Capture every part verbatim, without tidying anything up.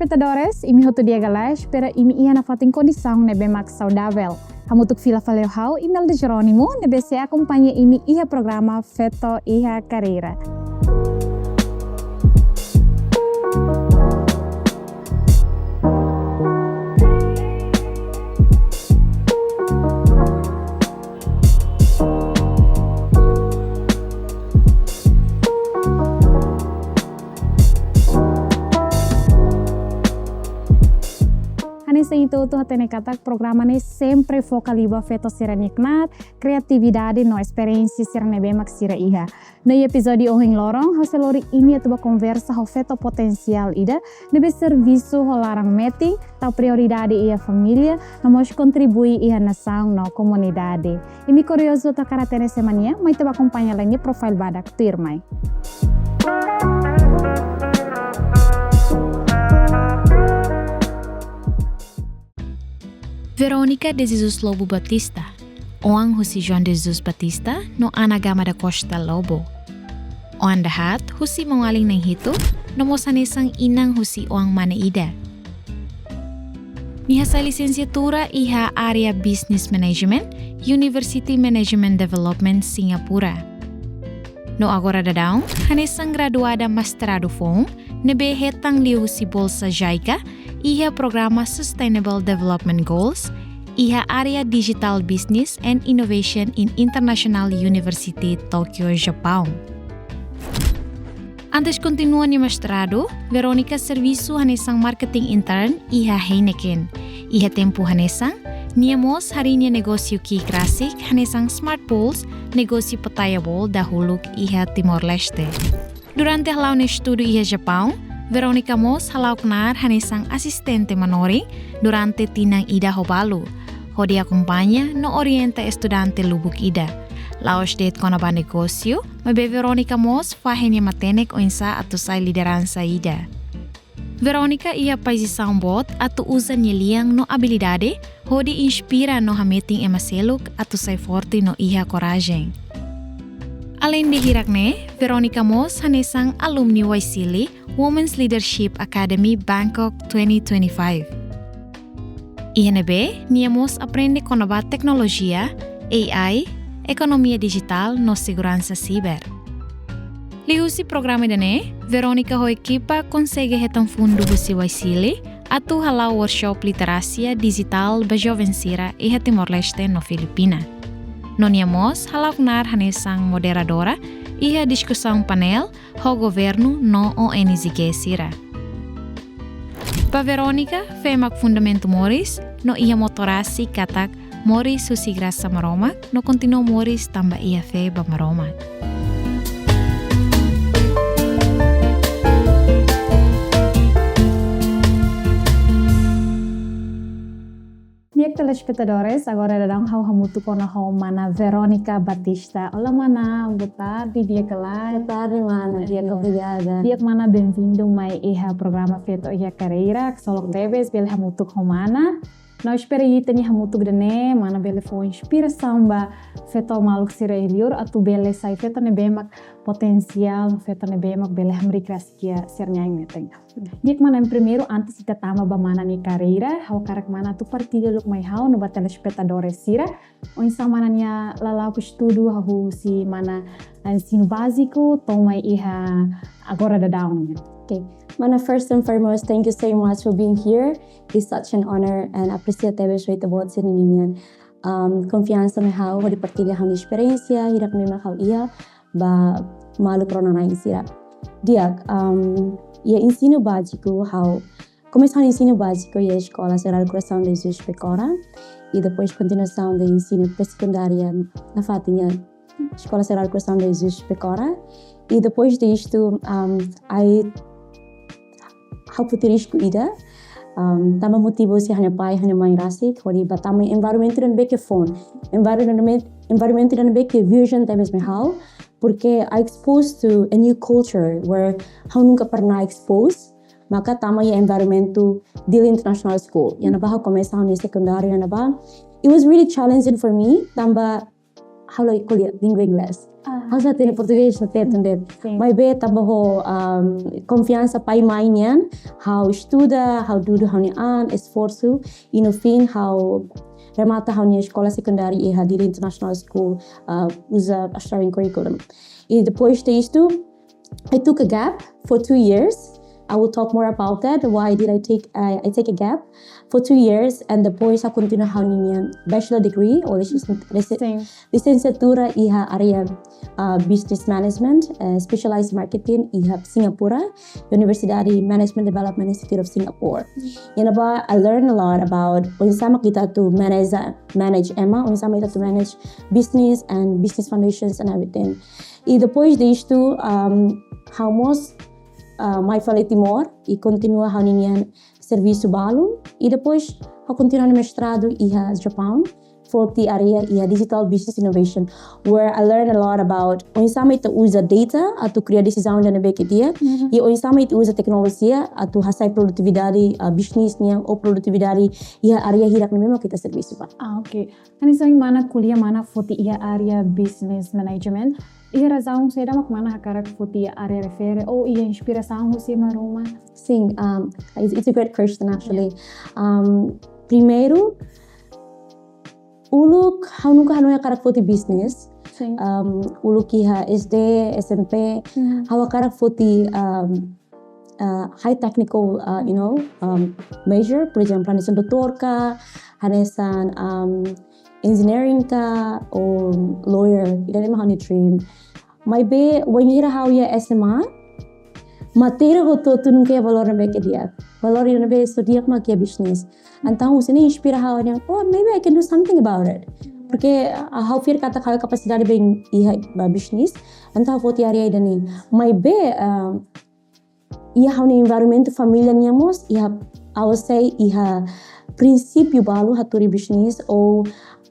Telespetadores, imi hotu di'ak ka lae, espera imi iha nafatin kondisaun ne'ebé mak saudavel. Hamutuk fila fali ho ha'u, Imelda Jerónimo, ne'ebé sei akompaña imi iha programa Feto iha Karreira. Hanesan ita hotu hatene katak programa ne'e sempre foka liu ba feto sira-nia knaar, kriatividade no esperiénsia sira ne'ebé mak sira iha. No iha epizódiu ohin loron, ha'u sei lori imi atu ba konversa ho feto potensiál ida ne'ebé servisu ho laran metin, tau prioridade iha família, no mós kontribui iha nasaun no komunidade. Imi kuriozu atu hakarak hatene sé mak nia, mai ita ba akompaña lai nia profail badak tuirmai. Verónica de Jesus Lobo Batista, oan husi João de Jesus Batista no Ana Gama da Costa Lobo. Oan dahaat husi maun-alin na'in hitu, no mós hanesan inan husi oan mane ida. Nia hasai lisensiatura iha área Business Management, University Management Development, Singapura. No agora daudaun, hanesan graduada mestradu foun, ne'ebé hetan liuhusi bolsa JICA, iha programa Sustainable Development Goals, iha área Digital Business and Innovation in International University, Tokyo, Japaun. Antes kontinua nia mestradu, Verónica servisu hanesan marketing intern iha Heineken. Iha tempu hanesan, nia mós harii nia negósiu ki'ik rasik hanesan Smart Pools, negósiu pataya bool dahuluk iha Timor-Leste. Durante hala'o nia estudu iha Japaun, Verónica mós hala'o knaar hanesan asistente manorin durante tinan ida ho balu, hodi akompaña no orienta estudante lubuk ida. La'ós de'it kona-ba negósiu, maibé Verónica mós fahe nia matenek oinsá atu sai lideransa ida. Verónica iha paixaun boot atu uza nia lian no abilidade hodi inspira no hametin ema seluk atu sai forte no iha korajen. Aleinde hirak-ne'e, Verónica mós hanesan alumni Waisili Women's Leadership Academy Bangkok twenty twenty-five. Iha ne'ebé, nia mós aprende kona-ba teknolojia, A I, ekonomia dijitál no seguransa siber. Liuhusi programa ida-ne'e, Verónica ho ekipa konsege hetan fundu husi Waisili atu hala'o workshop literasia dijitál ba joven sira iha Timor-Leste no Filipina. No nia mós hala'o knaar hanesan moderadora iha diskusaun panel ho governu no O N G sira. Ba Verónica, fé mak fundamentu moris, no iha moto rasik katak moris husi grasa Maromak, no kontinua moris tanba iha fé ba Maromak. Di'ak telespetadores, agora daudaun ha'u hamutuk ona ho mana Verónica Batista. Olá, mana, boa tarde, di'ak ka lae? Boa tarde, mana. Di'ak, obrigada. Di'ak, mana, bem-vindo mai iha programa Feto iha Karreira, ksolok tebes bele hamutuk ho mana. No espera ita-nia hamutuk ida-ne'e, mana bele fó inspirasaun ba feto maluk sira iha li'ur atu bele sai feto ne'ebé mak potensiál, feto ne'ebé mak bele hamriik rasik iha sira-nia ain-metin. Di'ak, mana, em primeiru, antes ita tama ba mana nia karreira, ha'u hakarak mana atu partilla uluk mai ha'u no ba telespetadores sira oinsá mana nia lala'ok estudu, hahú husi mana ensinu báziku to'o mai iha agora daudaun. Okay. Mana, first and foremost, thank you so much for being here. It's such an honor and apresia tebes ba ita-boot sira-nia, um, konfiansa mai ha'u hodi partilla ha'u-nia esperiénsia, hirak-ne'e mak ha'u iha, ba maluk rona-na'in sira. Di'ak, um, iha ensinu báziku ha'u komesa ha'u-nia ensinu báziku iha Escola Sagrado Coração de Jesus Pecora, i depois kontinuasaun de ensinu pré-sekundária nafatin iha Escola Sagrado Coração de Jesus Pecora, i depois disto, um, ai, ha'u foti risku ida, um, tanba motivu husi ha'u-nia pai, ha'u-nia mãe rasik, hodi ba tama environment ida ne'ebé ke foun. Environment, environment ida ne'ebé ke virgin tebes mai ha'u, porque I exposed to a new culture where ha'u nunka pernah expose, maka tama iha environment Dili International School. Iha ne'ebá ha'u komesa ha'u-nia sekundáriu iha ne'ebá. It was really challenging for me, tanba ha'u la ko'alia língua inglés. Ah. Mas la hatene portugés, la hatene. Sin. Maibé tanba ho, um, konfiansa pai mai nian, ha'u estuda, ha'u dudu ha'u-nia an, esforsu, i no fin ha'u remata ha'u-nia eskola sekundáriu iha Dili International School, uh, uza Australian curriculum. I depois de isto, I took a gap for two years. I will talk more about that. Why did I take, I, I take a gap for two years, and depois ha'u kontinua ha'u-nia bachelor degree or licenci-, lic-, Sin. licenciatura iha área, uh, business management, uh, specialized marketing iha Singapura, Universidade Management Development Institute of Singapore. Iha ne'ebá, I learned a lot about oinsá mak ita atu manage, manage ema, oinsá mak ita atu manage business and business foundations and everything. I depois disto, um, ha'u mós, uh, mai fali Timor, i kontinua ha'u-nia servisu balun. I depois ha'u kontinua ha'u-nia mestradu iha Japaun, foti área iha digital business innovation, where I learned a lot about oinsá mak ita uza data atu kria desizaun ida ne'ebé ke di'ak, Mhm. i oinsá mak ita uza teknolojia atu hasai produtividade, uh, business nian ou produtividade iha área hirak ne'ebé mak ita servisu ba. Ah, oke. Hanesan mana ko'alia mana foti iha área business management. Iha razaun saida mak mana hakarak foti iha área refere ou iha inspirasaun husi ema ruma? Sin, um, it's, it's a great question actually. Um, primeiru, uluk ha'u nunka hanoin hakarak foti business. Sin. Um, uluk iha S D, S M P, Hmm. ha'u hakarak foti, um, uh, high technical, uh, you know, um, major, por ezemplu, hanesan doutór ka, hanesan, um, engineering ka, ou lawyer, ida-ne'e mak ha'u-nia dream. Maibé, wainhira ha'u iha S M A, matéria hotu-hotu nunka iha valór ne'ebé ke di'ak. Valór ida ne'ebé só di'ak mak iha business. Entaun, husi ne'e inspira ha'u nian, "Oh, maybe I can do something about it." Porke, uh, ha'u fiar katak ha'u-nia kapasidade bele iha ba business. Entaun, ha'u foti área ida-ne'e. Maibé, uh, iha ha'u-nia environment família nian mós, iha, I would say, iha prinsípiu balu hatudu business, ou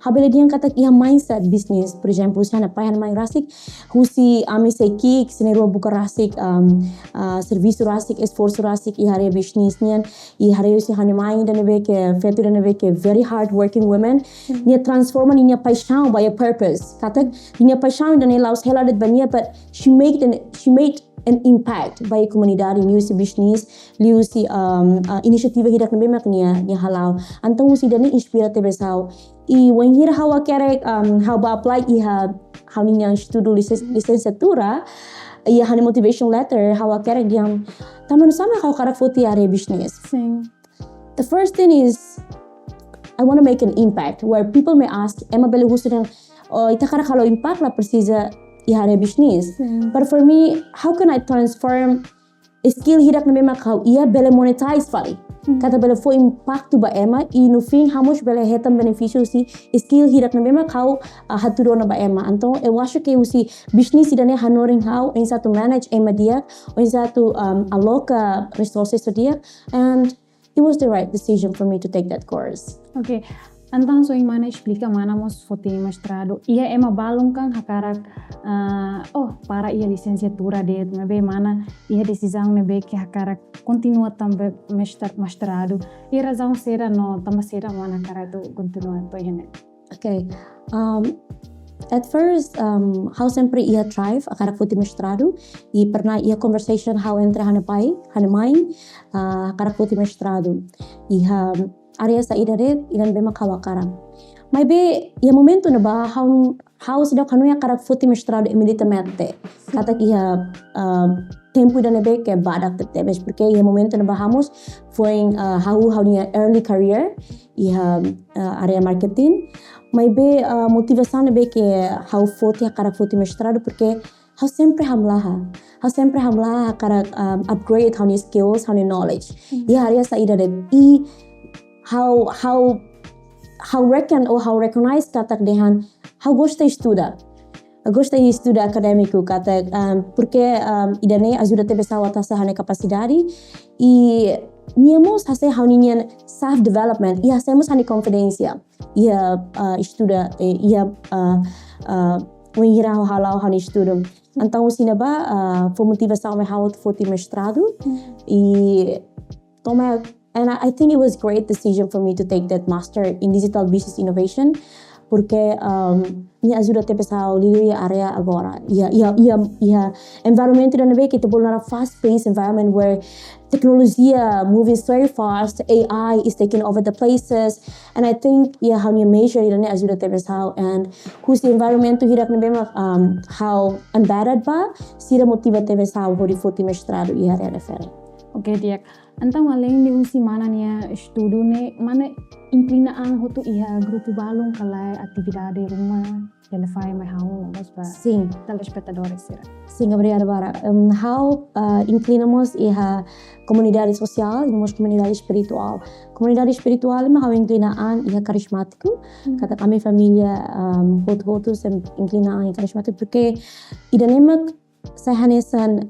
ha'u bele dehan katak iha mindset business, por ezemplu, husi ha'u-nia pai ha'u-nia mãe rasik, husi ami sei ki'ik, sira na'in-rua buka rasik, um, uh, servisu rasik, esforsu rasik, iha área business nian, i haree husi ha'u-nia mãe ida ne'ebé ke, feto ida ne'ebé ke very hard working woman, Hmm. nia transforma ninia paixaun ba iha purpose. Katak, ninia paixaun ida-ne'e la'ós hela de'it ba nia, but she make an, she made an impact ba iha komunidade, liuhusi business, liuhusi, um, uh, inisiativa hirak ne'ebé mak nia, nia hala'o. Entaun husi ida-ne'e inspira tebes ha'u. I wainhira ha'u hakerek, um, ha'u bá apply iha ha'u-nia estudu lisensi-, lisensiatura, iha ha'u-nia motivation letter, ha'u hakerek dehan, tanba oinsá mak ha'u hakarak foti área business. Sin. The first thing is, I want to make an impact where people may ask, ema bele husu dehan, "Oh, ita hakarak halo impact la presiza iha área business." Sin. But for me, how can I transform skill hirak ne'ebé mak ha'u iha bele monetize fali? Hmm. Katak bele fó impaktu ba ema, i no fin ha'u mós bele hetan benefísiu husi skill hirak ne'ebé mak ha'u, ah, hatudu ona ba ema. Entaun, eu acho que husi business ida-ne'e hanorin ha'u, oinsá atu manage ema di'ak, oinsá atu, um, aloka resources di'ak, and it was the right decision for me to take that course. Oke, entaun, so mana esplika mana mós foti mestradu. Iha ema balun kan hakarak, ah, oh, para iha lisensiatura de'it, maibé mana iha desizaun ne'ebé ke hakarak kontinua tanba mester-, mestradu. Iha razaun saida no tanba saida mana hakarak atu kontinua to'o iha ne'e? Oke. Um, at first, um, ha'u sempre iha drive hakarak foti mestradu, i pernah iha conversation ha'u entre ha'u-nia pai, ha'u-nia mãe, ah, hakarak foti mestradu iha área saida de'it, ida ne'ebé mak ha'u hakarak. Maibé, iha momentu ne'ebá, ha'u, ha'u seidauk hanoin hakarak foti mestradu imediatamente. Katak iha, ah, tempu ida ne'ebé ke badak tebes, porke iha momentu ne'ebá ha'u mós foin, ah, hahú ha'u-nia early career iha, ah, área marketing. Maibé, ah, motivasaun ne'ebé ke ha'u foti, hakarak foti mestradu, porke ha'u sempre hamlaha. Ha'u sempre hamlaha hakarak, um, upgrade ha'u-nia skills, ha'u-nia knowledge. Hmm. Iha área saida de'it. I ha'u, ha'u, ha'u reckon ou ha'u recognize katak dehan ha'u gosta estuda. Ha'u gosta estuda akadémiku katak, um, porke, um, ida-ne'e ajuda tebes ha'u atu hasa'e ha'u-nia kapasidade. I nia mós hasa'e ha'u-nian self development. I hasa'e mós ha'u-nia konfidénsia iha, ah, estuda, eh, iha, ah, ah, wainhira ha'u hala'o ha'u-nia estudu. Entaun, husi ne'ebá, ah, fó motivasaun mai ha'u atu foti mestradu. Hmm. I to'o mai, and I, I think it was great decision for me to take that master in digital business innovation. Porque, um, nia ajuda tebes ha'u liuliu iha área agora. Iha, iha, iha, iha environment ida ne'ebé ke ita bolu naran fast paced environment where teknolojia moves very fast, A I is taking over the places. And I think, yeah, ha'u-nia major ida-ne'e ajuda tebes ha'u. And husi environment hirak ne'ebé mak, um, ha'u embedded ba, sira motiva tebes ha'u hodi foti mestradu iha área refere. Oke, di'ak. Entaun, aleinde husi mana nia estudu ne'e, mana inklina an hotu iha grupu balun ka lae atividade ruma bele fahe mai ha'u no mós ba Sin. Telespetadór sira? Sin, obrigada barak. Em, ha'u, ah, inklina mós iha komunidade sosiál, no mós komunidade espirituál. Komunidade espirituál mak ha'u inklina an iha karizmátiku. Hmm. Katak ami família, em, hotu-hotu sempre inklina an iha karizmátiku, porque ida-ne'e mak sai hanesan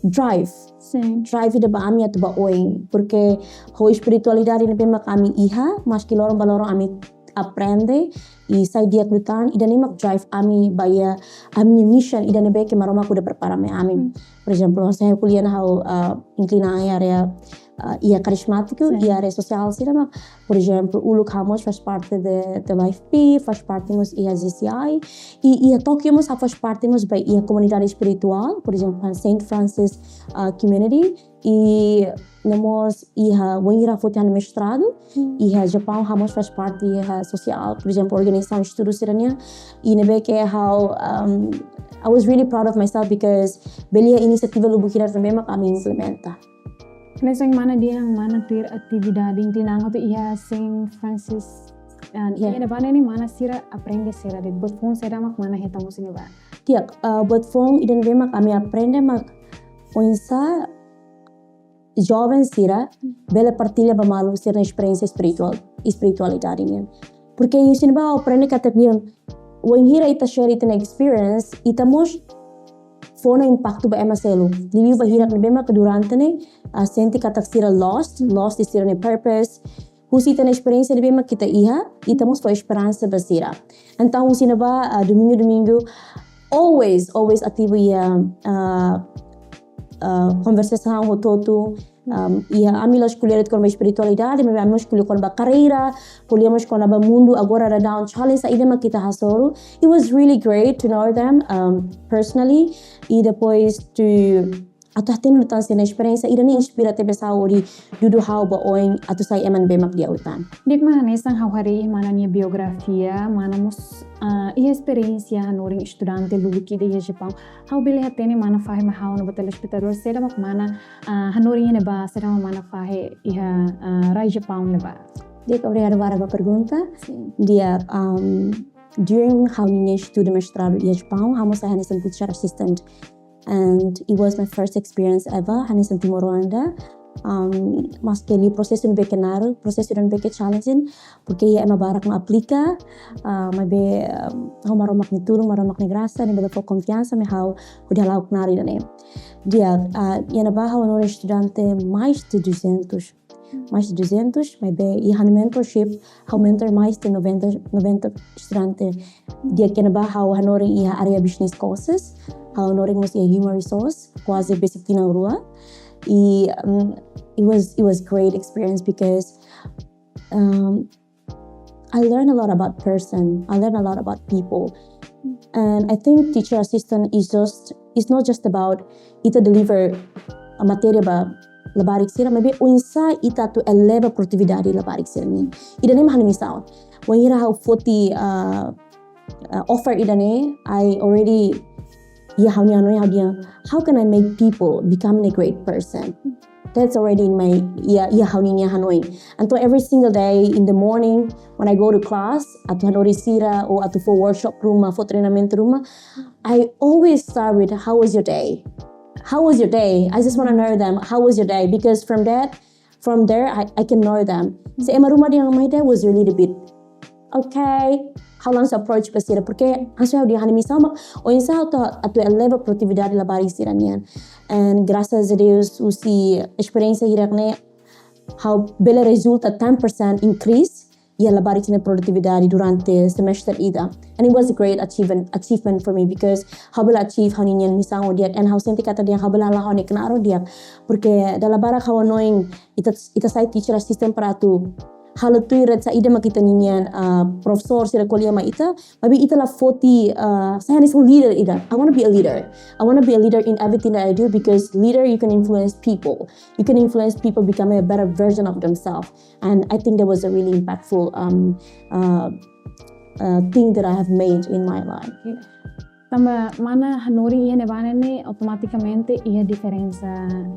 drive. Sin. Drive ida ba ami atu ba oin. Porque ho espiritualidade ne'ebé mak ami iha, maski loron ba loron ami aprende, i sai di'ak liután, ida-ne'e mak drive ami ba iha ami-nia mission ida ne'ebé ke Maromak udah prepara mai ami. Hmm. Por ezemplu, se ha'u ko'alia ona ha'u, ah, inklina an iha área, ah, iha karizmátiku, Sin. Iha área sosiál sira mak, por ezemplu, uluk ha'u mós faz parte de, de Y F P, faz parte mós iha Z C I, i iha Tókiu mós ha'u faz parte mós ba iha komunidade espirituál, por ezemplu, Saint Francis, ah, Community, i no mós iha wainhira foti ha'u-nia mestradu, Hmm. Iha Japaun ha'u mós faz parte iha sosiál, por ezemplu, organizasaun estudu sira-nian, i ne'ebé ke ha'u, um, I was really proud of myself because bele iha inisiativa lubuk hirak ne'ebé mak ami implementa. Hanesan mana dehan mana tuir atividade inklina an hotu iha Saint Francis, ah, Yeah. Iha ne'ebá ne'e mana sira aprende saida de'it, buat foun saida mak mana hetan husi ne'ebá? Di'ak, ah, buat foun ida ne'ebé mak ami aprende mak oinsá joven sira bele partilla ba malu sira-nia esperiénsia espirituál, espiritualidade nian. Porque husi ne'ebá ha'u aprende katak dehan, wainhira ita share ita-nia experience, ita mós fó ona impaktu ba ema seluk. Liuliu ba hirak ne'ebé mak durante ne'e, ah, sente katak sira lost, lost iha sira-nia purpose. Husi ita-nia esperiénsia ne'ebé mak ita iha, ita mós fó esperansa ba sira. Entaun, husi ne'ebá, ah, domingu-domingu, always, always ativu iha, ah, ah, konversasaun hotu-hotu, um, iha ami la'ós ko'alia de'it kona-ba espiritualidade, maibé ami mós ko'alia kona-ba karreira, ko'alia mós kona-ba mundu agora daudaun challenge saida mak ita hasoru. It was really great to know them, um, personally, i depois to atu hatene liután sira-nia esperiénsia, ida-ne'e inspira tebes ha'u hodi dudu ha'u ba oin atu sai ema ne'ebé mak di'ak liután. Di'ak, mak hanesan ha'u haree mana nia biografia, mana mós, ah, iha esperiénsia hanorin estudante lubuk ida iha Japaun. Ha'u bele hatene mana fahe mai ha'u no ba telespetadór saida mak mana, ah, hanorin iha ne'ebá, saida mak mana fahe iha, ah, rai Japaun ne'ebá. Di'ak, obrigada barak ba pergunta. Sin. Di'ak, um, during ha'u-nia estudu mestradu iha Japaun, ha'u mós sai hanesan teacher assistant. And it was my first experience ever, hanesan timoroan ida. Um, maski liu prosesu ne'ebé ke naruk, prosesu ne'ebé ke challenging, porque iha ema barak mak aplika, ah, maibé, um, ho Maromak nia tulun, Maromak nia grasa, nia bele fó konfiansa mai ha'u hodi hala'o knaar ida-ne'e. Di'ak, ah, iha ne'ebá ha'u hanorin estudante mais de duzentos. Mais de duzentos, maibé iha ha'u-nia mentorship, ha'u mentor mais de noventa, noventa estudante. Di'ak, iha ne'ebá ha'u hanorin iha área business courses, ha'u hanorin mós iha human resource, kuaze besik tinan rua. I, um, it was, it was great experience because, um, I learned a lot about person. I learned a lot about people. And I think teacher assistant is just, is not just about ita deliver a matéria ba labarik sira, maibé oinsá ita atu eleva produtividade labarik sira nian. Ida-ne'e mak ha'u-nia misaun. Wainhira ha'u foti, uh, uh, offer ida-ne'e, I already, iha ha'u-nia hanoin ha'u dehan, "How can I make people becoming a great person?" That's already in my, iha, iha ha'u-nia hanoin. Entaun every single day in the morning when I go to class, atu hanorin sira, ou atu fó workshop ruma, fó treinamentu ruma, I always start with, "How was your day? How was your day?" I just wanna know them, "How was your day?" Because from that, from there, I, I can know them. Se ema ruma dehan, "My day was really a bit okay." Ha'u langsung approach ba sira, porque hanesan ha'u dehan, ha'u-nia misaun mak oinsá atu, atu eleva produtividade labarik sira nian. And graças a Deus, husi esperiénsia hirak ne'e, ha'u bele rezulta ten percent increase iha labarik sira-nia produtividade durante semestre ida. And it was a great achievement, achievement for me because ha'u bele achieve ha'u-nia misaun ho di'ak, and ha'u sente katak dehan ha'u bele hala'o ha'u-nia knaar ho di'ak. Porque dala barak ha'u hanoin ita, ita sai teacher assistant para atu halo tuir saida mak ita-nia, ah, profesór sira ko'alia mai ita, maibé ita la foti, ah, sai hanesan leader ida. I want to be a leader. I want to be a leader in everything that I do, because leader, you can influence people. You can influence people becoming a better version of themselves. And I think that was a really impactful, um, uh, uh, thing that I have made in my life. Tanba mana hanorin iha ne'ebá ne'e, automatikamente iha diferensa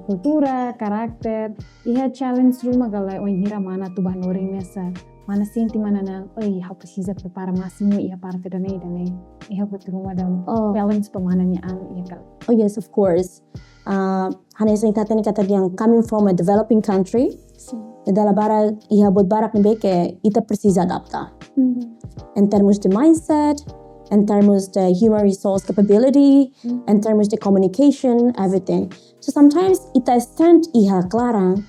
kultura, karakter, iha challenge ruma ka lae, wainhira mana atu bá hanorin mesak, mana sente mana na'an, oi, ha'u presiza prepara másimu iha parte ida-ne'e, ida-ne'e. Iha buat ruma ida, oh, challenge ba mana nia an iha ka lae? Oh yes, of course. Ah, hanesan ita hatene katak dehan coming from a developing country, ita dala barak iha buat barak ne'ebé ke ita presiza adapta. In terms of the mindset, in terms of the human resource capability, in terms of the communication, everything. So sometimes ita stand iha klaran,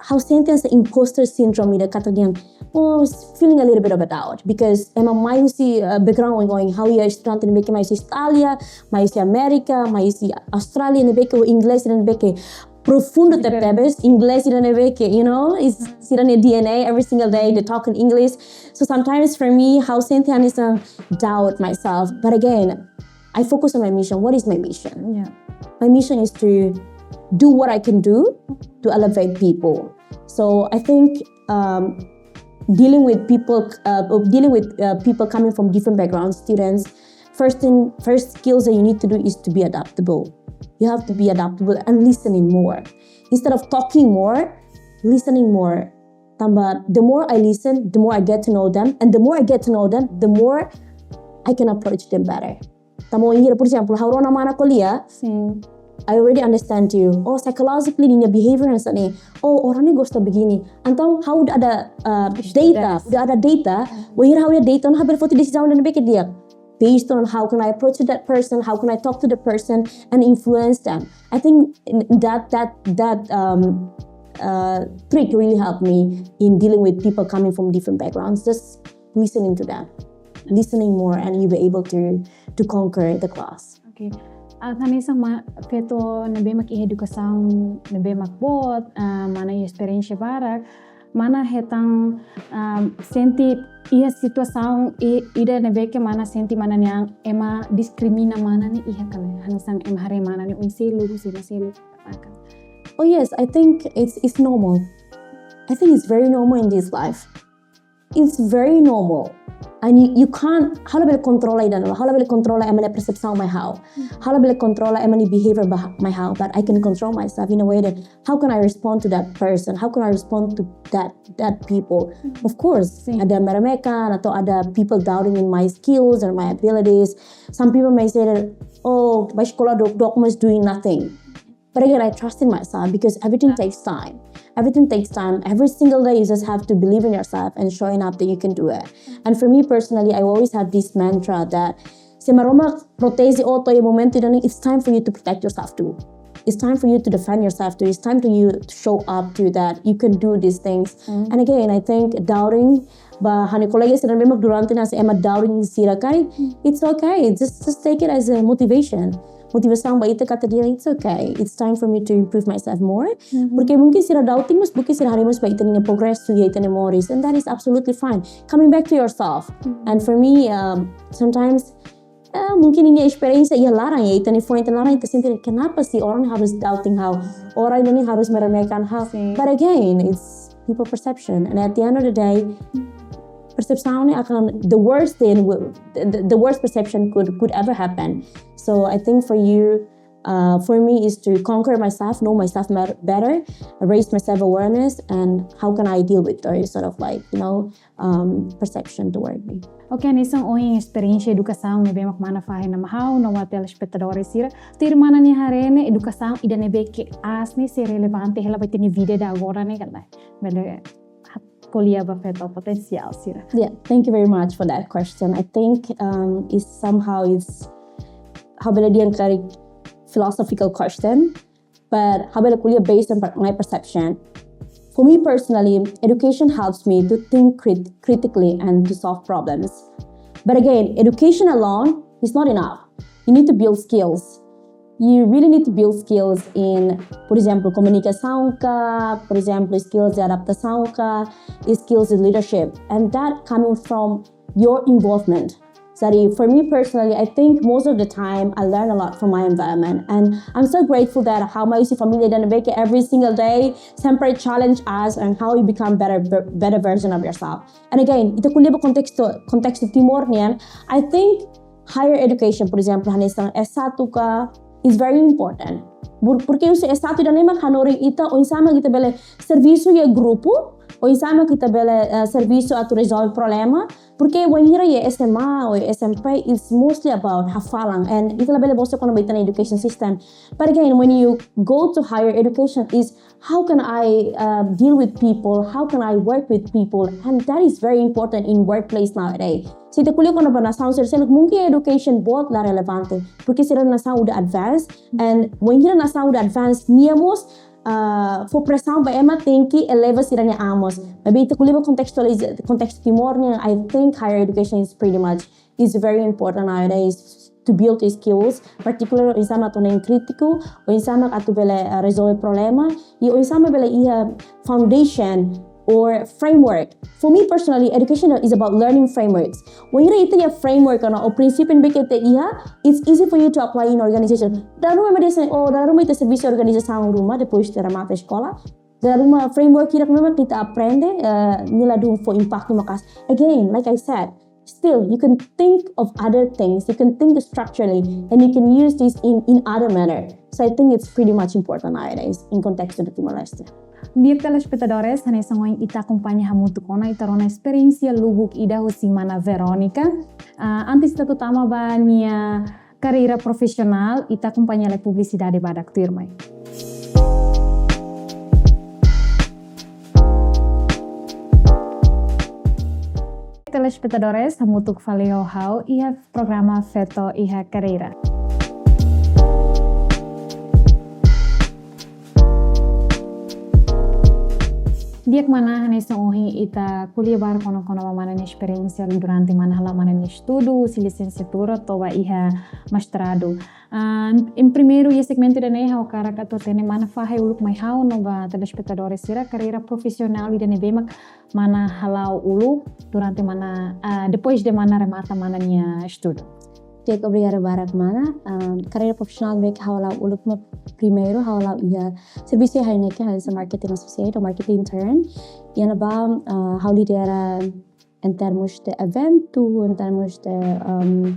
ha'u sente hanesan imposter syndrome ida, katak dehan, oh, feeling a little bit of a doubt, because ema mai husi, uh, background oioin. Ha'u iha estudante ne'ebé ke mai husi Austrália, mai husi Amérika, mai husi Austrália, ne'ebé ke inglés ida ne'ebé ke profundo tebetebes, inglés ida ne'ebé ke, you know, is sira-nia D N A, every single day they talk in English. So sometimes for me, ha'u sente hanesan doubt myself. But again, I focus on my mission. What is my mission? Yeah. My mission is to do what I can do to elevate people. So I think, um, dealing with people, uh, dealing with, uh, people coming from different backgrounds, students, first thing, first skills that you need to do is to be adaptable. You have to be adaptable and listening more. Instead of talking more, listening more. Tanba, the more I listen, the more I get to know them, and the more I get to know them, the more I can approach them better. Tanba wainhira, por exemplo, ha'u rona mana ko'alia, Sin. I already understand you. Oh, psychologically, ninia behavior hanesan ne'e. Oh, orang ne'e gosta begini. Entaun ha'u udah ada, uh, data, udah ada data. Wainhira ha'u iha data, ha'u bele foti desizaun ida ne'ebé ke di'ak. Based on how can I approach that person, how can I talk to the person and influence them. I think that that that um, uh, trick really helped me in dealing with people coming from different backgrounds. Just listening to them, listening more, and you'll be able to to conquer the class. Okay. Ah, hanesan ma feto ne'ebé mak iha edukasaun ne'ebé mak boot, ah, mana iha esperiénsia barak, mana hetan, ah, sente iha situasaun i-, ida ne'ebé ke mana sente mana nia an ema diskrimina mana ne'e iha ka lae? Hanesan ema haree mana ne'e oin seluk, husi ema seluk. Oh yes, I think it's it's normal. I think it's very normal in this life. It's very normal. And you, you can't, ha'u la bele kontrola ida-ne'e, ha'u la bele kontrola ema nia persepsaun mai ha'u. Ha'u la bele kontrola ema nia behavior ba mai ha'u, but I can control myself in a way that how can I respond to that person? How can I respond to that that people? Of course, Sin. Ada meremekan atau ada people doubting in my skills or my abilities. Some people may say that, oh, bá eskola dook-dook mas doing nothing. But again, I trust in myself because everything takes time. Everything takes time. Every single day, you just have to believe in yourself and showing up that you can do it. And for me personally, I always have this mantra that se Maromak proteje ó to'o iha momentu ida-ne'e, it's time for you to protect yourself too. It's time for you to defend yourself too. It's time for you to show up to that you can do these things. And again, I think doubting, ba ha'u-nia kolega sira ne'ebé mak durante ne'e ema doubting sira karik, it's okay. Just just take it as a motivation. Motivasaun ba ita katak dehan, it's okay. It's time for me to improve myself more. Porque mungkin sira doubting, mas mungkin sira haree mós ba ita-nia progresu, ita-nia moris, and that is absolutely fine. Coming back to yourself. And for me, um, sometimes, eh, mungkin ninia esperiénsia iha laran, iha ita-nia foin iha laran, ita sente kenapa sih orang harus doubting ha'u, orang ini harus meremehkan ha'u. Sin. But again, it's people perception. And at the end of the day, persepsaun ne'e akan the worst thing will, the, the worst perception could could ever happen. So I think for you, uh, for me is to conquer myself, know myself mer- better, raise myself awareness, and how can I deal with those sort of, like, you know, um, perception toward me. Okay, hanesan ohin esperiénsia edukasaun ne'ebé mak mana fahe mai ha'u no ba telespetadór sira. Tuir mana nia haree ne'e, edukasaun ida ne'ebé ke aas ne'e sei relevante hela ba ita-nia vida ida agora ne'e ka lae? Bele ko'alia ba feto potensiál sira. Yeah, thank you very much for that question. I think, um, it's somehow it's, ha'u bele dehan karik philosophical question, but ha'u bele ko'alia based on per- my perception. For me personally, education helps me to think crit- critically and to solve problems. But again, education alone is not enough. You need to build skills. You really need to build skills in, por exemplo, komunikasaun ka, por exemplo, skills de adaptasaun ka, skills de leadership. And that coming from your involvement. Jadi, for me personally, I think most of the time I learn a lot from my environment. And I'm so grateful that ha'u mai husi família ida ne'ebé ke every single day sempre challenge us and how you become better, better version of yourself. And again, ita ko'alia ba kontestu, kontestu Timor nian, I think higher education, por exemplo, hanesan S satu ka, is very important. Por-, porque husi S satu ida-ne'e mak hanorin ita oinsá mak ita bele servisu iha grupu, oinsá mak ita bele, eh, servisu atu rezolve problema, porque wainhira iha S M A ou S M P, it's mostly about hafalan, and ita labele bosok kona-ba ita-nia education system. But again, when you go to higher education, is how can I, uh, deal with people? How can I work with people? And that is very important in workplace nowadays. Se ita ko'alia kona-ba nasaun sira seluk, mungkin education boot la relevante, porque sira nasaun udah advance, and wainhira nasaun udah advance, nia mós, uh, fó presaun ba ema tenke eleva sira-nia an mós. Maibé ita ko'alia ba kontestualiza-, kontestu Timor nian, I think higher education is pretty much is very important nowadays to build skills, particular oinsá mak atu nune'e krítiku, oinsá mak atu bele, uh, rezolve problema, i oinsá mak bele iha foundation or framework. For me personally, education is about learning frameworks. Wainhira ita iha framework ka prinsípiu ne'ebé ke ita iha, it's easy for you to apply in organization. Dala ruma ema dehan, oh, dala ruma ita servisu iha organizasaun ruma, depois ita remata eskola. Dala ruma framework hirak ne'ebé mak ita aprende, eh, nia ladún fó impaktu maka'as. Again, like I said, still, you can think of other things. You can think structurally, and you can use this in, in other manner. So I think it's pretty much important nowadays in context of the Timor-Leste. Di'ak, telespetadores, hanesan ohin ita akompaña hamutuk ona, ita rona esperiénsia lubuk ida husi mana Verónica. Ah, antes ita atu tama ba nia karreira profisionál, ita akompaña lai publisidade badak tuirmai. Telespetadores, hamutuk fali ho ha'u iha programa Feto iha Karreira. Di'ak mana, hanesan ohin ita ko'alia barak kona-kona ba mana nia esperiénsia durante mana hala'o mana nia estudu, husi lisensiatura to'o ba iha mestradu. Ah, em primeiru, iha segmentu ida-ne'e ha'u hakarak atu hatene mana fahe uluk mai ha'u no ba telespetadores sira karreira profisionál ida ne'ebé mak mana hala'o uluk durante mana, ah, depois de mana remata mana nia estudu. Di'ak, obrigada barak mana. Ah, karreira profisionál ne'ebé ke ha'u hala'o uluk mak primeiru ha'u hala'o iha servisu iha Heineken, hanesan marketing associate ou marketing intern. Iha ne'ebá, ah, ha'u lidera em termos de eventu, em termos de, um,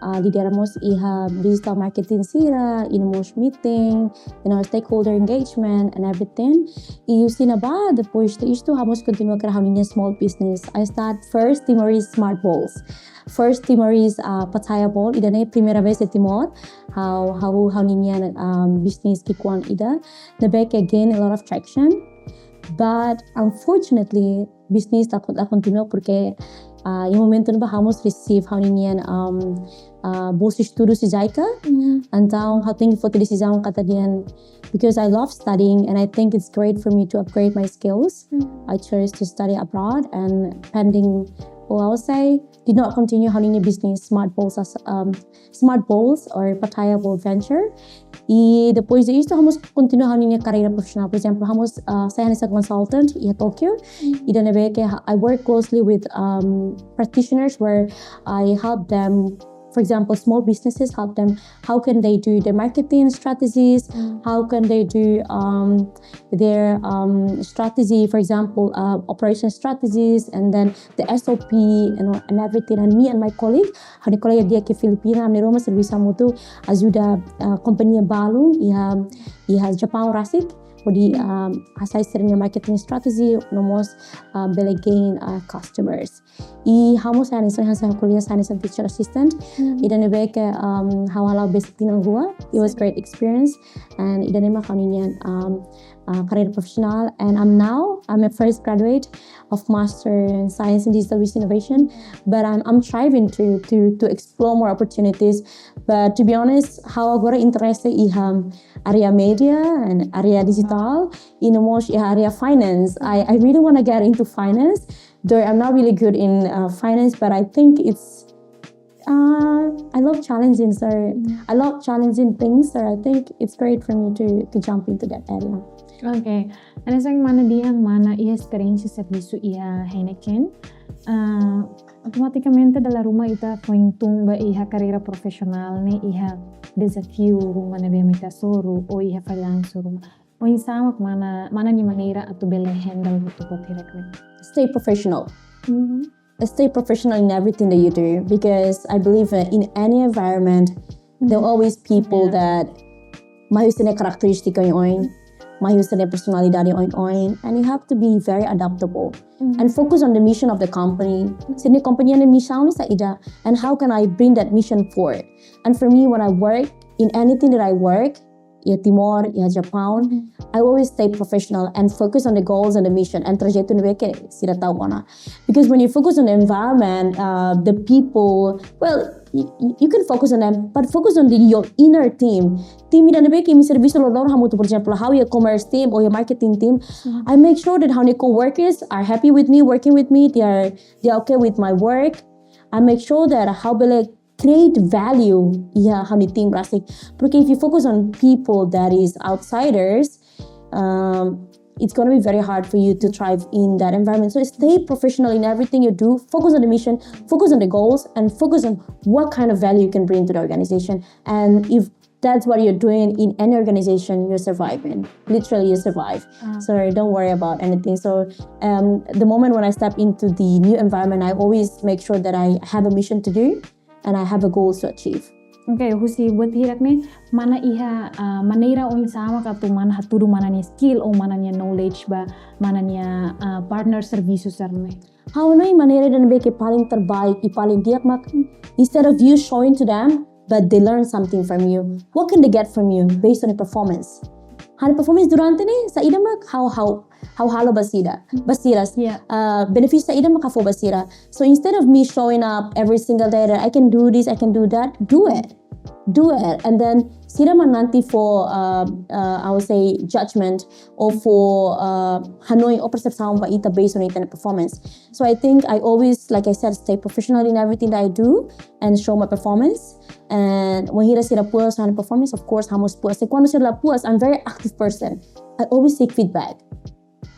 ah, lidera mós iha digital marketing sira, iha mós meeting, you know, stakeholder engagement and everything. I husi ne'ebá, depois de isto, ha'u mós kontinua kria ha'u-nia small business. I start first Timorese smart balls. First Timorese, ah, pattaya ball, ida-ne'e primeira vez iha Timor. Ha'u, ha'u, ha'u-nia, um, business ki'ikoan ida. Ne'ebé ke gain a lot of traction. But unfortunately, business la, la kontinua porque, ah, iha momentu ne'ebá ha'u mós receive ha'u-nia, um, ah, bolsa estudu husi JICA. Mm. Entaun, ha'u tenke foti desizaun katak dehan, because I love studying and I think it's great for me to upgrade my skills. Mm. I chose to study abroad and pending, or I'll say, did not continue ha'u-nia business, smart balls as, um, smart balls or pattaya ball venture. I depois de isto, ha'u mós kontinua ha'u-nia karreira profisionál. Por ezemplu, ha'u mós, ah, sai hanesan consultant iha Tokyo. Mm. Ida ne'ebé ke ha-, I work closely with, um, practitioners where I help them, for example, small businesses, help them, how can they do their marketing strategies, Mm. how can they do, um, their, um, strategy, for example, uh, operation strategies, and then the S O P and, and everything. And me and my colleague, ha'u-nia kolega di'ak iha Filipina, ami na'in-rua mak servisu hamutuk ajuda, ah, kompañia balun iha, iha Japaun rasik, hodi, ah, hasai sira-nia marketing strategy, no mós, ah, bele gain, ah, customers. I ha'u mós sai hanesan, hanesan ko'alia sai hanesan teacher assistant. Hmm. Ida ne'ebé ke, um, ha'u hala'o besik tinan rua. It was great experience. And ida-ne'e mak ha'u-nia, um, uh, karreira profisionál. And I'm now, I'm a fresh graduate of Master in Science in Digital Business Innovation, but I'm, I'm striving to, to, to explore more opportunities. But to be honest, ha'u agora interese iha área media and área digital, i no mós iha área finance. I, I really wanna get into finance, though I'm not really good in, uh, finance, but I think it's, Uh, I love challenging, so I love challenging things, so I think it's great for me to, to jump into that area. Oke, hanesan mana dehan, mana iha esperiénsia servisu iha Heineken, ah, automatikamente dala ruma ita foin tun ba iha karreira profisionál ne'e iha dezafiu ruma ne'ebé mak ita hasoru, ou iha fallansu ruma. Oinsá mak mana, mana nia maneira atu bele handle buat hirak ne'e? Stay professional. Stay professional in everything that you do, because I believe that in any environment, there are always people that mai husi nia karakterístika oioin, mai husi nia personalidade oioin, and you have to be very adaptable and focus on the mission of the company. Sira-nia kompañia nia misaun ne'e saida, and how can I bring that mission forward? And for me, when I work, in anything that I work, iha Timor, iha Japan, I always stay professional and focus on the goals and the mission and trajetu ne'ebé ke sira tau ona. Because when you focus on the environment, uh, the people, well, you, you can focus on them, but focus on the, your inner team. Tim ida ne'ebé ke imi servisu loron-loron hamutuk, por exemplo, ha'u iha commerce team or iha marketing team. I make sure that ha'u-nia coworkers are happy with me, working with me, they are, they are okay with my work. I make sure that ha'u bele create value iha ha'u-nia tim rasik. Porque if you focus on people that is outsiders, um, it's going to be very hard for you to thrive in that environment. So stay professional in everything you do. Focus on the mission, focus on the goals, and focus on what kind of value you can bring to the organization. And if that's what you're doing in any organization, you're surviving. Literally, you survive. So don't worry about anything. So um, the moment when I step into the new environment, I always make sure that I have a mission to do and I have a goal to achieve. Oke, husi buat hirak ne'e, mana iha, ah, maneira oinsá mak atu mana hatudu mana nia skill ou mana nia knowledge ba mana nia, ah, partner servisu sira ne'e? Ha'u hanoin maneira ida ne'ebé ke paling terbaik i paling di'ak mak, instead of you showing to them, but they learn something from you. What can they get from you based on your performance? Ha'u-nia performance durante ne'e saida mak ha'u, ha'u, ha'u halo ba sira, ba sira. Uh, benefísiu saida mak ha'u fó ba sira. So instead of me showing up every single day that I can do this, I can do that, do it. Do it. And then sira mak nanti fó, uh, uh, I would say, judgment ou fó, uh, hanoin ou persepsaun ba ita based on ita-nia performance. So I think I always, like I said, stay professional in everything that I do and show my performance. And when sira puas ha'u-nia performance, of course, ha'u mós puas. So when sira la puas, I'm a very active person. I always seek feedback.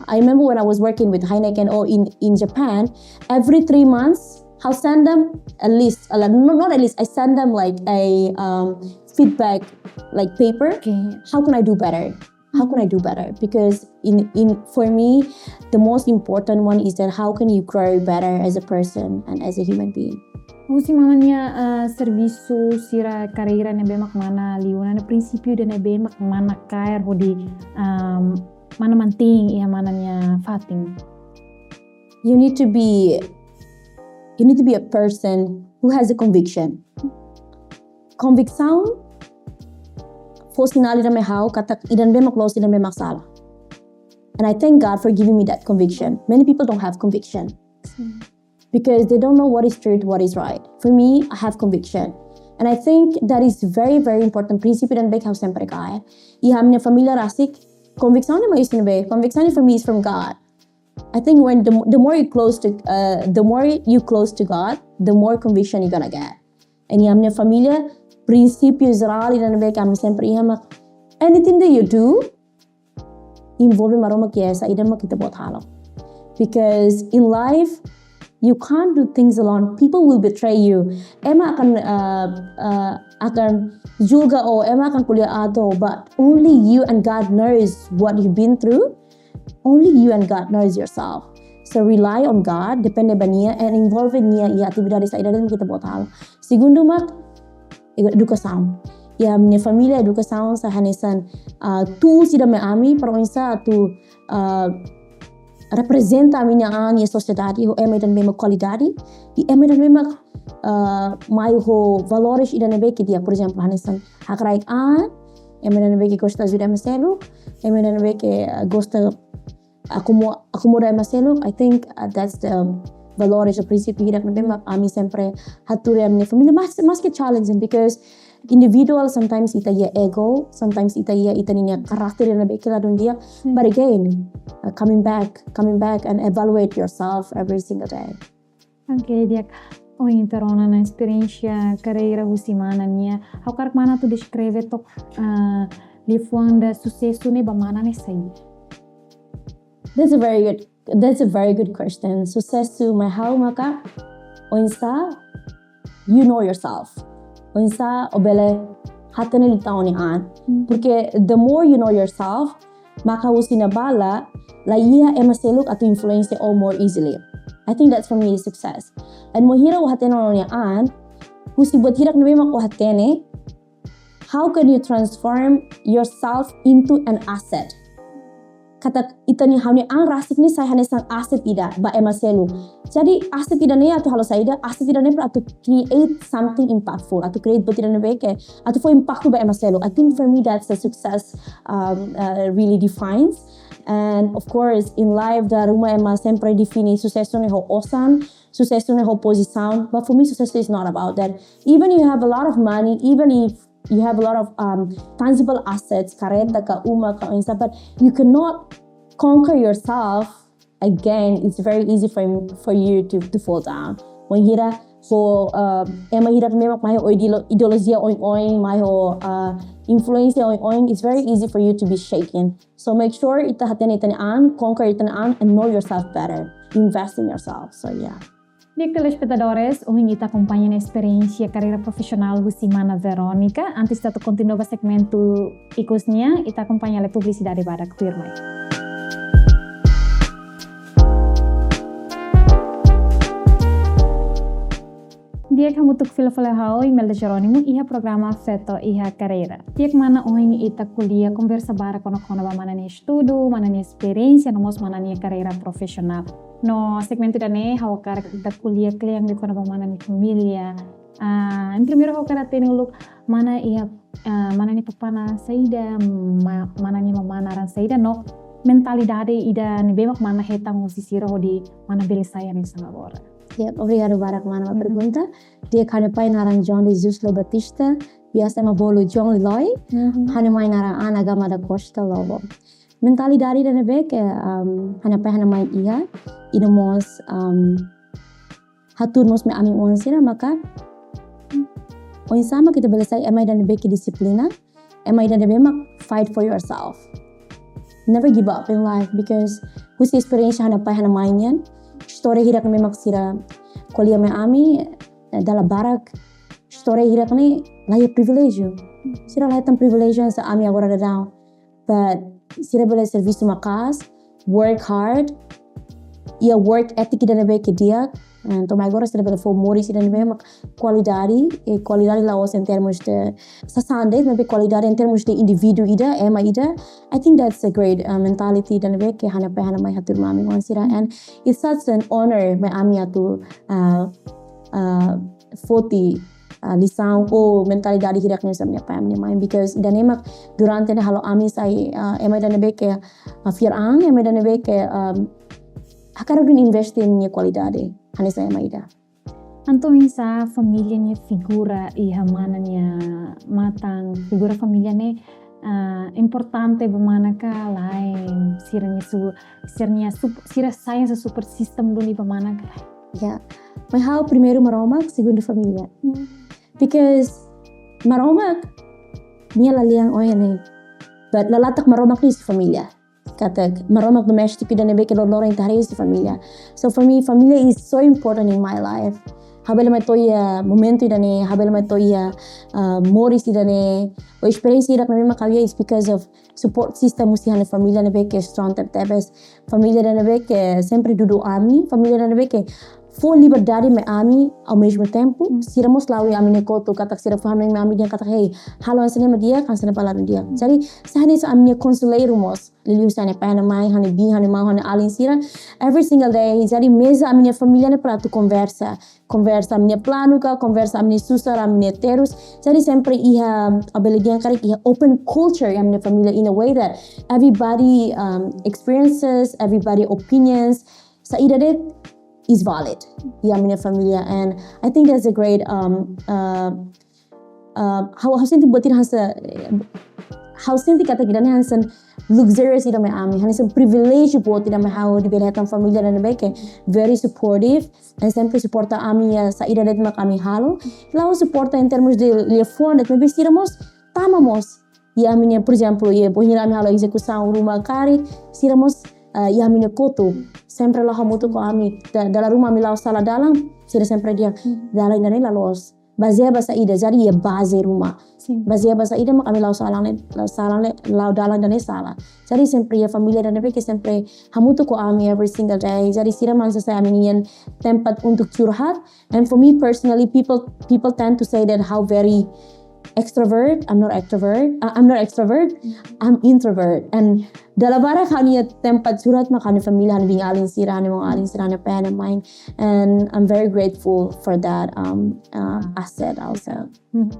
I remember when I was working with Heineken or in, in Japan, every three months, I'll send them a list. Uh, not, not a list. I send them like a, um, feedback, like, paper. How can I do better? How can I do better? Because in, in, for me, the most important one is that how can you grow better as a person and as a human being? Husi mana nia, ah, servisu sira, karreira ne'ebé mak mana liu ona, prinsípiu ida ne'ebé mak mana kaer hodi, um, mana mantein iha mana nia fatin? You need to be, you need to be a person who has a conviction. Konviksaun fó sinál ida mai ha'u katak ida ne'ebé mak loos, ida ne'ebé mak sala. And I thank God for giving me that conviction. Many people don't have conviction because they don't know what is truth, what is right. For me, I have conviction. And I think that is very, very important. Prinsípiu ida ne'ebé ke ha'u sempre kaer. Iha ha'u-nia família rasik, konviksaun ne'e mai husi ne'ebé? Konviksaun ne'e for me is from God. I think when the, the more you close to, uh, the more you close to God, the more conviction you're gonna get. And iha ha'u-nia família, prinsípiu jerál ida ne'ebé ke ami sempre iha mak, anything that you do, envolve Maromak iha saida mak ita-boot halo. Because in life, you can't do things alone. People will betray you. Ema akan, uh, uh, akan julga o, ema akan ko'alia aat o, but only you and God knows what you've been through. Only you and God knows yourself. So rely on God, depende ba Nia, and envolve Nia iha atividade saida de'it mak ita-boot halo. Segundu mak, edukasaun. Iha ha'u-nia família, edukasaun sai hanesan, ah, tools ida mai ami para oinsá atu, ah, reprezenta ami-nia an iha sosiedade ho ema ida ne'ebé mak kualidade, i ema ida ne'ebé mak, ah, mai ho valores ida ne'ebé ke di'ak, por ezemplu, hanesan hakraik an, ema ida ne'ebé ke gosta ajuda ema seluk, ema ida ne'ebé ke, ah, gosta akomo-, akomoda ema seluk. I think, uh, that's the valores ou prinsípiu hirak ne'ebé mak ami sempre hatudu iha ami-nia família. Mas, maske challenging, because individual, sometimes ita iha ego, sometimes ita iha ita-nia karakter ida ne'ebé ke ladún di'ak. But again, uh, coming back, coming back and evaluate yourself every single day. Oke, di'ak. Ohin ita rona ona esperiénsia karreira husi mana nian. Ha'u hakarak mana atu deskreve took, ah, liafuan ida susesu ne'e ba mana ne'e saida. That's a very good, that's a very good question. Susesu mai ha'u maka oinsá you know yourself. Oinsá o bele hatene liután ó-nia an. Hmm. Porque the more you know yourself, maka husi ne'ebá la iha ema seluk atu influencia ó more easily. I think that's for me is success. And wainhira ó hatene ó-nia an, husi buat hirak ne'ebé mak ó hatene, how can you transform yourself into an asset? Katak ita-nia, ha'u-nia an rasik ne'e sai hanesan aset ida ba ema seluk. Jadi aset ida-ne'e atu halo saida, aset ida-ne'e para atu create something impactful, atu create buat ida ne'ebé ke atu fó impaktu ba ema seluk. I think for me that's a success, um, uh, really defines. And of course, in life, dala ruma ema sempre define susesu ne'e ho osan, susesu ne'e ho pozisaun. But for me, susesu is not about that. Even you have a lot of money, even if you have a lot of, um, tangible assets, karreta ka, uma ka, oinsá, but you cannot conquer yourself again, it's very easy for, for you to, to fall down. Wainhira ho, uh, ema hirak ne'ebé mak mai ho ideolo-, ideolojia oioin, mai ho, uh, influénsia oioin, it's very easy for you to be shaken. So make sure ita hatene ita-nia an, conquer ita-nia an, and know yourself better. Invest in yourself. So yeah. Di'ak, telespetadores, ohin ita akompaña ona esperiénsia karreira profisionál husi mana Verónica. Antes ita atu kontinua ba segmentu ikus nian, ita akompaña hela publisidade badak tuirmai. Di'ak, hamutuk fila fali ho ha'u, Imelda Jerónimo, iha programa Feto iha Karreira. Di'ak mana, ohin ita ko'alia, konversa barak kona-kona ba mana nia estudu, mana nia esperiénsia, no mós mana nia karreira profisionál. No segmentu ida-ne'e ha'u hakarak ita ko'alia kle'an liu kona-ba mana nia família. Ah, em primeiro ha'u hakarak hatene uluk mana iha, ah, mana nia papá naran saida, ma-, mana nia mamá naran saida, no mentalidade ida ne'ebé mak mana hetan husi sira hodi mana bele sai hanesan agora. Ya, obrigadu barak mana ba, mhm, pergunta. Di'ak, ha'u-nia pai naran João de Jesus Loi Batista, biasa ema bolu João Liloi. Mhm. Ha'u-nia mãe naran Ana Gama da Costa Lobo. Mentalidade ida ne'ebé ke, um, ha'u-nia pai ha'u-nia mãe iha, i no mós, um, hatudu mós mai ami-nia oan sira maka, oinsá mak ita bele sai ema ida ne'ebé ke dixiplina, ema ida ne'ebé mak fight for yourself. Never give up in life, because husi esperiénsia ha'u-nia pai ha'u-nia mãe nian, istória hirak ne'ebé mak sira ko'alia mai ami, eh, dala barak, istória hirak ne'e la iha priviléjiu. Sira la hetan priviléjiu hanesan ami agora daudaun. But sira bele servisu maka'as, work hard, iha work ethic ida ne'ebé ke di'ak, entaun mai agora sira bele fó moris ida ne'ebé mak kualidade, i kualidade la'ós em termos de sasán de'it, maibé kualidade em termos de indivíduu ida, ema ida. I think that's a great, uh, mentality ida ne'ebé ke ha'u-nia pai ha'u-nia mãe hatudu mai ami-nia oan sira, and it's such an honor mai ami atu, uh, uh, foti, ah, lisaun ou mentalidade hirak ne'e husi ha'u-nia pai, ha'u-nia mãe, because ida-ne'e mak durante ne'e halo ami sai, ah, ema ida ne'ebé ke, ah, fiar an, ema ida ne'ebé ke, ah, hakarak duni investe nia kualidade hanesan ema ida. Entaun oinsá família nia figura iha mana nia matan, figura família ne'e, ah, importante ba mana ka lae, sira-nia su-, sira-nia sup-, sira sai hanesan support system duni ba mana ka lae? Ya, mai ha'u primeiru Maromak, segundu família. Hmm. Because Maromak, nia la lian oin ne'e. But la latak Maromak nia husi família. Katak Maromak doméstiku ida ne'ebé ke loroloron ita haree husi família. So for me, família is so important in my life. Ha'u bele mai to'o iha momentu ida-ne'e, ha'u bele mai to'o iha, ah, moris ida-ne'e, ou esperiénsia ida ne'ebé mak ha'u iha is because of support system husi ha'u-nia família ne'ebé ke strong tebetebes. Família ida ne'ebé ke sempre dudu ami, família ida ne'ebé ke fó liberdade mai ami, ao mesmo tempo, hmm, sira mós la'o iha ami-nia kotuk, katak sira fó hanoin mai ami dehan katak, "Hey, halo hanesan ne'e mak di'ak, hanesan ne'e mak la di'ak." Jadi, sai hanesan ami-nia konselleiru mós, liuliu husi ha'u-nia pai, ha'u-nia mãe, ha'u-nia biin, ha'u-nia maun, ha'u-nia alin sira, every single day. Jadi, meza ami-nia família ne'e para atu konversa. Konversa ami-nia planu ka, konversa ami-nia susar, ami-nia terus. Jadi sempre iha, ha'u bele dehan karik iha open culture iha ami-nia família in a way that everybody, um, experiences, everybody opinions, saida de'it is valid iha ami-nia família. And I think that's a great, um, uh, uh, ha'u, ha'u sente buat ida hanesan, eh, ha'u sente katak ida-ne'e hanesan luxurious ida mai ami, hanesan privilege boot ida mai ha'u hodi bele hetan família ida ne'ebé ke very supportive and sempre suporta ami iha saida de'it mak ami halo. La'ós suporta em termos de liafuan de'it, maibé sira mós tama mós iha ami-nia, por ezemplu, iha bainhira ami halo ezekusaun ruma karik, sira mós, ah, iha ami-nia kotuk. Sempre la'o hamutuk ho ami. Da-, dala ruma ami la'o sala dalan, sira sempre dehan, "Dalan ida-ne'e la loos." Bazeia ba saida, jadi iha baze ruma. Sin. Bazeia ba saida mak ami la'o sala ne'e, la'o sala ne'e, la'o dalan ida-ne'e sala. Jadi sempre iha família ida ne'ebé ke sempre hamutuk ho ami every single day. Jadi sira mak sai ami-nian tempat untuk curhat. And for me personally, people people tend to say that how very extrovert. I'm not extrovert. Uh, I'm not extrovert. I'm introvert. And dala barak ha'u-nia tempat curhat mak ha'u-nia família, ha'u-nia biin-alin sira, ha'u-nia maun-alin sira, ha'u-nia pai, ha'u-nia mãe. And I'm very grateful for that, um, uh, asset also. Hmm.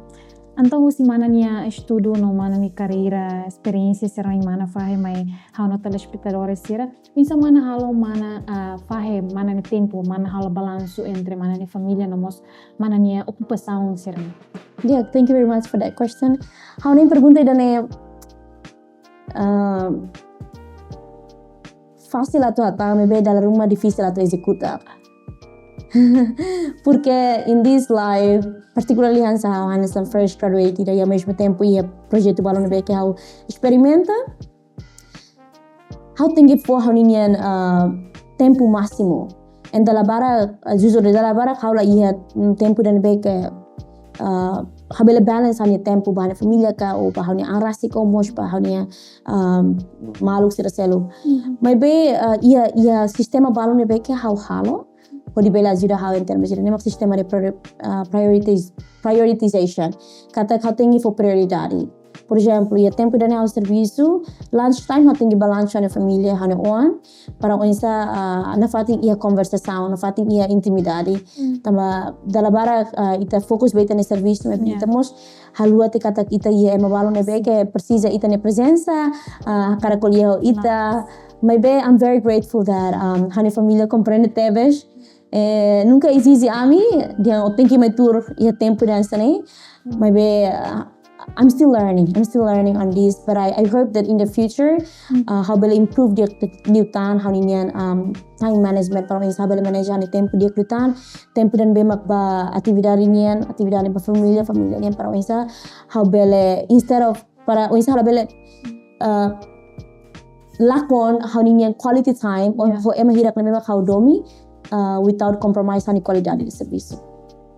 Entaun husi mana nia estudu no mana nia karreira, esperiénsia sira-ne'ebé mana fahe mai ha'u no telespetadores sira, oinsá mana halo mana, ah, fahe mana nia tempu, mana halo balansu entre mana nia família no mós mana nia okupasaun sira-ne'e? Yeah, thank you very much for that question. Ha'u hanoin pergunta ida-ne'e, ah, fasil atu hatán, maibé dala ruma difisil atu ezekuta. Porque in this life, particularly hanesan ha'u hanesan fresh graduate ida, i ao mesmo tempo iha projetu balun ne'ebé ke ha'u esperimenta, ha'u tenke fó ha'u-nian, ah, tempu másimu. And dala barak, ah, jujur de'it, dala barak ha'u la iha, mm, tempu ida ne'ebé ke, ah, ha'u bele balance ha'u-nia tempu ba ha'u-nia família ka, ou ba ha'u-nia an rasik, ou mós ba ha'u-nia, ah, maluk sira seluk. Mhm. Maibé, ah, iha, iha sistema balun ne'ebé ke ha'u halo hodi bele ajuda ha'u em termos de, ne'e mak sistema de priori-, ah, priorities, prioritization. Katak ha'u tenke fó prioridade. Por ezemplu, iha tempu ida-ne'e ha'u servisu, lunch time ha'u tenke ba lunch ho ha'u-nia família, ho ha'u-nia oan, para oinsá, ah, nafatin iha konversasaun, nafatin iha intimidade. Hmm. Tanba dala barak, ah, ita fokus ba ita-nia servisu, maibé, yeah, ita mós haluha tiha katak ita iha ema balun ne'ebé ke presiza ita-nia prezensa, ah, hakarak ko'alia ho ita. Nice. Maibé, I'm very grateful that, um, ha'u-nia família komprende tebes. Eh, nunka ezije ami, dehan ó tenke mai tuur iha tempu ida hanesan ne'e. Hmm. Maibé, ah, I'm still learning. I'm still learning on this, but I, I hope that in the future, hmm, uh, ha'u bele improve di'ak liután ha'u-nian, um, time management, para oinsá ha'u bele manage ha'u-nia tempu di'ak liután, tempu ida ne'ebé mak ba atividade nian, atividade ba família, família nian, para oinsá ha'u bele, instead of, para oinsá ha'u bele, uh, lakon ha'u-nian quality time, yeah, ho ema hirak ne'ebé mak ha'u domin, uh, without compromise ha'u-nia kualidade de servisu.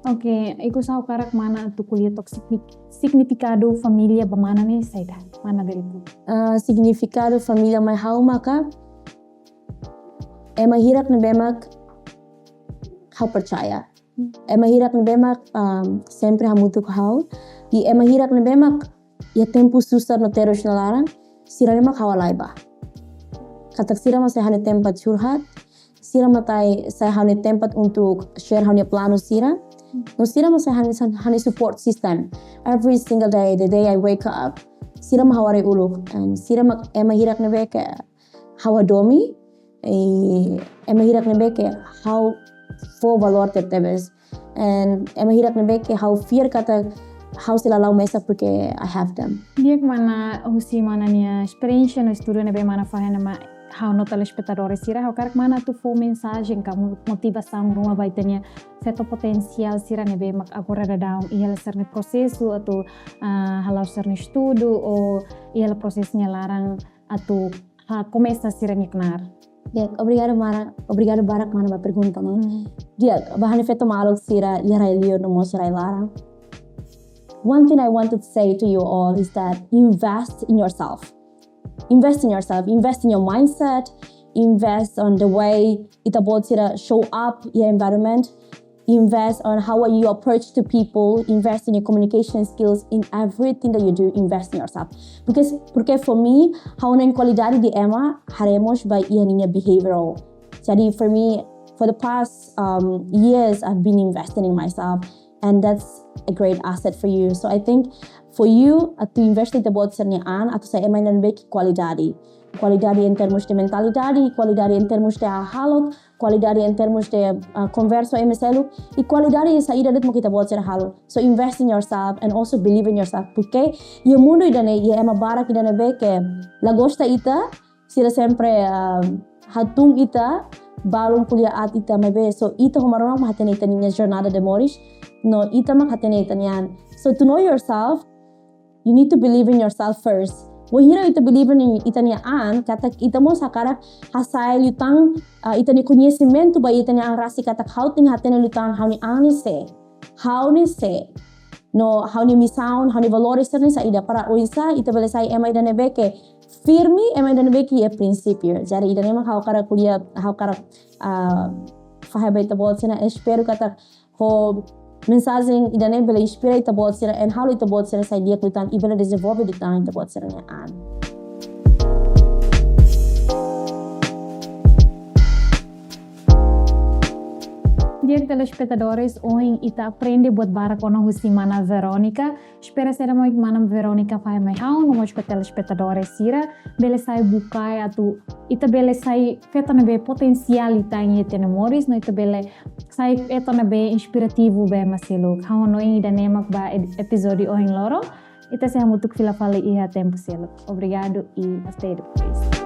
Oke, ikus ha'u hakarak mana atu ko'alia took signi-, signifikadu família ba mana ne'e saida, mana Deli Pul? Ah, signifikadu família mai ha'u maka ema hirak ne'ebé mak ha'u percaya. Ema hirak ne'ebé mak, um, sempre hamutuk ho ha'u. I ema hirak ne'ebé mak iha tempu susar no terus nia laran, sira-ne'e mak ha'u halai ba. Katak sira mak sai ha'u-nia tempat curhat, sira mak sai, sai ha'u-nia tempat untuk share ha'u-nia planu sira. No sira mak sai ha'u-nia, ha'u-nia support system. Every single day, the day I wake up, sira mak ha'u haree uluk. And sira mak ema hirak ne'ebé ke ha'u hadomi, eh, ema hirak ne'ebé ke ha'u fó valór tebetebes. And ema hirak ne'ebé ke ha'u fiar katak ha'u sei la la'o mesak porque I have them. Di'ak mana, husi mana nia esperiénsia no estudu ne'ebé mana fahe ne'e mak ha'u no telespetadores sira, ha'u hakarak mana atu fó mensajen ka mo-, motivasaun ruma ba ita-nia feto potensiál sira ne'ebé mak agora daudaun iha hela sira-nia prosesu atu, ah, hala'o sira-nia estudu ou iha hela prosesu nia laran atu, ah, komesa sira-nia knaar. Di'ak, obrigadu mana, obrigadu barak mana ba pergunta ne'e. Hmm. Di'ak, ba ha'u-nia feto maluk sira iha rai-liur no mós rai-laran. One thing I want to say to you all is that invest in yourself. Invest in yourself, invest in your mindset, invest on the way ita-boot sira show up iha environment, invest on how you approach to people, invest in your communication skills, in everything that you do, invest in yourself. Because, porque for me, ha'u hanoin kualidade de ema haree mós ba iha ninia behavioral. Jadi for me, for the past, um, years, I've been investing in myself, and that's a great asset for you. So I think for you, atu investe ita-boot sira-nia an, atu sai ema ida ne'ebé ke kualidade. Kualidade em termos de mentalidade, kualidade em termos de hahalok, kualidade em termos de, ah, konversa ho ema seluk, i kualidade saida de'it mak ita-boot sira halo. So invest in yourself and also believe in yourself. Porque iha mundu ida-ne'e, iha ema barak ida ne'ebé ke la gosta ita, sira sempre, ah, hatún ita, balun ko'alia aat ita, maibé só ita ho Maromak mak hatene ita-nia jornada de moris, no ita mak hatene ita-nia an. So to know yourself, you need to believe in yourself first. Wainhira ita believe in ita-nia an, katak ita mós hakarak hasai liután, ah, ita-nia koñesimentu ba ita-nia an rasik, katak ha'u tenke hatene liután ha'u-nia an ne'e sé, ha'u ne'e sé, no ha'u-nia misaun, ha'u-nia valores sira-ne'e saida, para oinsá ita bele sai ema ida ne'ebé ke firme, ema ida ne'ebé ke iha prinsípiu. Jadi ida-ne'e mak ha'u hakarak ko'alia, ha'u hakarak, ah, fahe ba ita-boot sira. Espera katak ho mensajen ida-ne'e bele inspira ita-boot sira, and halo ita-boot sira sai di'ak liután, i bele dezenvolve liután ita-boot sira-nia an. Di'ak telespetadores, ohin ita aprende buat barak ona husi mana Verónica. Espera saida mak mana Verónica fahe mai ha'u no mós ba telespetadores sira, bele sai buka atu ita bele sai feto ne'ebé potensiál liután iha ita-nia moris, no ita bele sai feto ne'ebé inspirativu ba ema seluk. Ha'u hanoin ida-ne'e mak ba ed-, epizódiu ohin loron. Ita sei hamutuk fila fali iha tempu seluk. Obrigadu i até depois.